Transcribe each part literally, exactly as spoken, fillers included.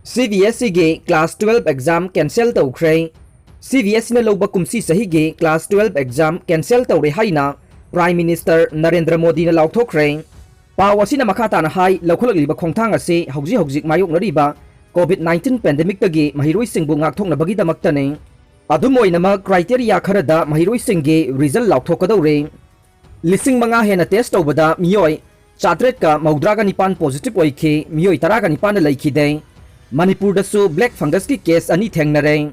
CBSEꯒꯤ class twelve exam cancel ꯇꯧꯈ꯭ꯔꯦ꯫ CBSEꯅ ꯂꯧꯕ ꯀꯨꯝꯁꯤ ꯆꯍꯤꯒꯤ class twelve exam cancel ꯇꯧꯔꯦ ꯍꯥꯏꯅ Prime Minister ꯅꯔꯦꯟꯗ꯭ꯔ ꯃꯣꯗꯤꯅ ꯂꯥꯎꯊꯣꯛꯈ꯭ꯔꯦ꯫ ꯄꯥꯎ ꯑꯁꯤꯅ ꯃꯈꯥ ꯇꯥꯅ ꯍꯥꯏ, ꯂꯧꯈꯠꯂꯛꯂꯤꯕ ꯈꯣꯡꯊꯥꯡ ꯑꯁꯤ ꯍꯧꯖꯤꯛ ꯍꯧꯖꯤꯛ ꯃꯥꯌꯣꯛꯅꯔꯤꯕ COVID nineteen pandemicꯇꯒꯤ ꯃꯍꯩꯔꯣꯏꯁꯤꯡꯕꯨ ꯉꯥꯛꯊꯣꯛꯅꯕꯒꯤꯗꯃꯛꯇꯅꯤ꯫ ꯑꯗꯨꯝ ꯑꯣꯏꯅꯃꯛ, criteria ꯈꯔꯗ ꯃꯍꯩꯔꯣꯏꯁꯤꯡꯒꯤ result ꯂꯥꯎꯊꯣꯛꯀꯗꯧꯔꯦ꯫ ꯂꯤꯁꯤꯡ ꯃꯉꯥ ꯍꯦꯟꯅ test ꯇꯧꯕꯗ ꯃꯤꯑꯣꯏ ꯆꯥꯇ꯭ꯔꯦꯠꯀ ꯃꯧꯗ꯭ꯔꯥꯒ ꯅꯤꯄꯥꯟ positive ꯑꯣꯏꯈꯤ, ꯃꯤꯑꯣꯏ ꯇꯔꯥꯒ ꯅꯤꯄꯥꯟꯅ ꯂꯩꯈꯤꯗꯦ꯫ ꯃꯅꯤꯄꯨꯔꯗꯁꯨ black fungusꯀꯤ case ꯑꯅꯤ ꯊꯦꯡꯅꯔꯦ꯫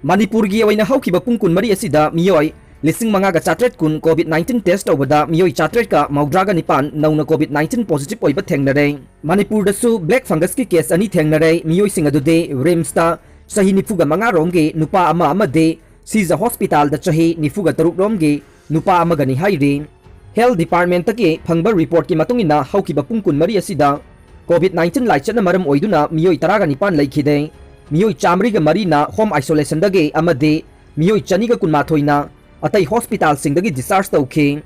ꯃꯅꯤꯄꯨꯔꯒꯤ ꯑꯣꯏꯅ ꯍꯧꯈꯤꯕ ꯄꯨꯡ ꯀꯨꯟꯃꯔꯤ ꯑꯁꯤꯗ ꯃꯤꯑꯣꯏ ꯂꯤꯁꯤꯡ ꯃꯉꯥꯒ ꯆꯥꯇ꯭ꯔꯦꯠ ꯀꯨꯟ COVID nineteen test ꯇꯧꯕꯗ ꯃꯤꯑꯣꯏ ꯆꯥꯇ꯭ꯔꯦꯠꯀ ꯃꯧꯗ꯭ꯔꯥꯒ ꯅꯤꯄꯥꯟ ꯅꯧꯅ COVID nineteen positive ꯑꯣꯏꯕ ꯊꯦꯡꯅꯔꯦ꯫ ꯃꯅꯤꯄꯨꯔꯗꯁꯨ black fungusꯀꯤ case ꯑꯅꯤ ꯊꯦꯡꯅꯔꯦ꯫ ꯃꯤꯑꯣꯏꯁꯤꯡ ꯑꯗꯨꯗꯤ RIMSꯇ ꯆꯍꯤ ꯅꯤꯐꯨꯒ ꯃꯉꯥ ꯔꯣꯝꯒꯤ ꯅꯨꯄꯥ ꯑꯃ ꯑꯃꯗꯤ ꯁꯤꯖ ꯍꯣꯁꯄꯤꯇꯥꯜꯗ ꯆꯍꯤ ꯅꯤꯐꯨꯒ ꯇꯔꯨꯛ ꯔꯣꯝꯒꯤ ꯅꯨꯄꯥ ꯑꯃꯒꯅꯤ ꯍꯥꯏꯔꯤ꯫ Health Departmentꯇꯒꯤ ꯐꯪꯕ reportꯀꯤ ꯃꯇꯨꯡ ꯏꯟꯅ, ꯍꯧꯈꯤꯕ ꯄꯨꯡ ꯀꯨꯟꯃꯔꯤ ꯑꯁꯤꯗ COVID nineteen ꯂꯥꯏꯆꯠꯅ ꯃꯔꯝ ꯑꯣꯏꯗꯨꯅ ꯃꯤꯑꯣꯏ ꯇꯔꯥꯒ ꯅꯤꯄꯥꯟ ꯂꯩꯈꯤꯗꯦ꯫ ꯃꯤꯑꯣꯏ ꯆꯥꯃꯔꯤꯒ ꯃꯔꯤꯅ home isolationꯗꯒꯤ ꯑꯃꯗꯤ ꯃꯤꯑꯣꯏ ꯆꯅꯤꯒ ꯀꯨꯟꯃꯥꯊꯣꯏꯅ ꯑꯇꯩ ꯍꯣꯁꯄꯤꯇꯥꯜꯁꯤꯡꯗꯒꯤ discharge ꯇꯧꯈꯤ꯫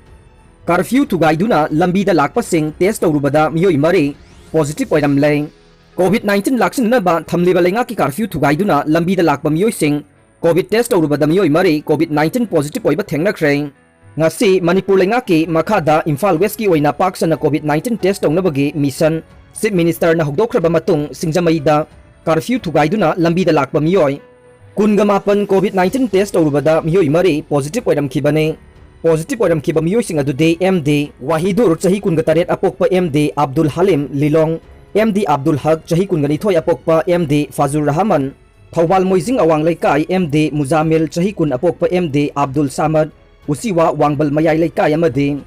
Curfew ꯊꯨꯒꯥꯏꯗꯨꯅ ꯂꯝꯕꯤꯗ ꯂꯥꯛꯄꯁꯤꯡ test ꯇꯧꯔꯨꯕꯗ ꯃꯤꯑꯣꯏ ꯃꯔꯤ positive ꯑꯣꯏꯔꯝꯂꯦ꯫ COVID nineteen ꯂꯥꯛꯁꯤꯟꯅꯅꯕ ꯊꯝꯂꯤꯕ ꯂꯩꯉꯥꯛꯀꯤ curfew ꯊꯨꯒꯥꯏꯗꯨꯅ ꯂꯝꯕꯤꯗ ꯂꯥꯛꯄ ꯃꯤꯑꯣꯏꯁꯤꯡ COVID test ꯇꯧꯔꯨꯕꯗ ꯃꯤꯑꯣꯏ ꯃꯔꯤ COVID nineteen positive ꯑꯣꯏꯕ ꯊꯦꯡꯅꯈ꯭ꯔꯦ꯫ ꯉꯁꯤ ꯃꯅꯤꯄꯨꯔ ꯂꯩꯉꯥꯛꯀꯤ ꯃꯈꯥꯗ ꯏꯝꯐꯥꯜ Westꯀꯤ ꯑꯣꯏꯅ ꯄꯥꯛ ꯁꯟꯅ COVID nineteen test ꯇꯧꯅꯕꯒꯤ mission Chief Ministerꯅ ꯍꯧꯗꯣꯛꯈ꯭ꯔꯕ ꯃꯇꯨꯡ, ꯁꯤꯡꯖꯃꯩꯗ curfew ꯊꯨꯒꯥꯏꯗꯨꯅ ꯂꯝꯕꯤꯗ ꯂꯥꯛꯄ ꯃꯤꯑꯣꯏ ꯀꯨꯟꯒ ꯃꯥꯄꯟ COVID nineteen test ꯇꯧꯔꯨꯕꯗ ꯃꯤꯑꯣꯏ ꯃꯔꯤ positive ꯑꯣꯏꯔꯝꯈꯤꯕꯅꯤ꯫ Positive ꯑꯣꯏꯔꯝꯈꯤꯕ ꯃꯤꯑꯣꯏꯁꯤꯡ ꯑꯗꯨꯗꯤ M D ꯋꯥꯍꯤꯗꯨꯔ ꯆꯍꯤ ꯀꯨꯟꯒ ꯇꯔꯦꯠ ꯑꯄꯣꯛꯄ M D ꯑꯕꯗꯨꯜ ꯍꯂꯤꯝ ꯂꯤꯂꯣꯡ, M D ꯑꯕꯗꯨꯜ ꯍꯛ ꯆꯍꯤ ꯀꯨꯟꯒ ꯅꯤꯊꯣꯏ ꯑꯄꯣꯛꯄ M D ꯐꯥꯖꯨꯔ ꯔꯍꯃꯟ, ꯊꯧꯕꯥꯜ ꯃꯣꯏꯖꯤꯡ ꯑꯋꯥꯡ ꯂꯩꯀꯥꯏ M D ꯃꯨꯖꯥꯃꯤꯜ ꯆꯍꯤ ꯀꯨꯟ ꯑꯄꯣꯛꯄ M D ꯑꯕꯗꯨꯜ ꯁꯥꯃꯗ, ꯎꯆꯤꯋꯥ ꯋꯥꯡꯕꯜ ꯃꯌꯥꯏ ꯂꯩꯀꯥꯏ ꯑꯃꯗꯤ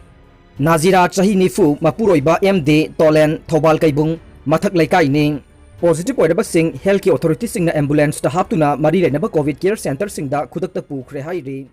ꯅꯥꯖꯤꯔꯥ ꯆꯍꯤ ꯅꯤꯐꯨ ꯃꯄꯨꯔꯣꯏꯕ M D ꯇꯣꯂꯦꯟ ꯊꯧꯕꯥꯜ ꯀꯩꯕꯨꯡ ꯃꯊꯛ ꯂꯩꯀꯥꯏꯅꯤ꯫ Positive ꯑꯣꯏꯔꯕꯁꯤꯡ healthꯀꯤ authorityꯁꯤꯡꯅ ambulanceꯇ ꯍꯥꯞꯇꯨꯅ ꯃꯔꯤ ꯂꯩꯅꯕ COVID care centreꯁꯤꯡꯗ ꯈꯨꯗꯛꯇ ꯄꯨꯈ꯭ꯔꯦ ꯍꯥꯏꯔꯤ꯫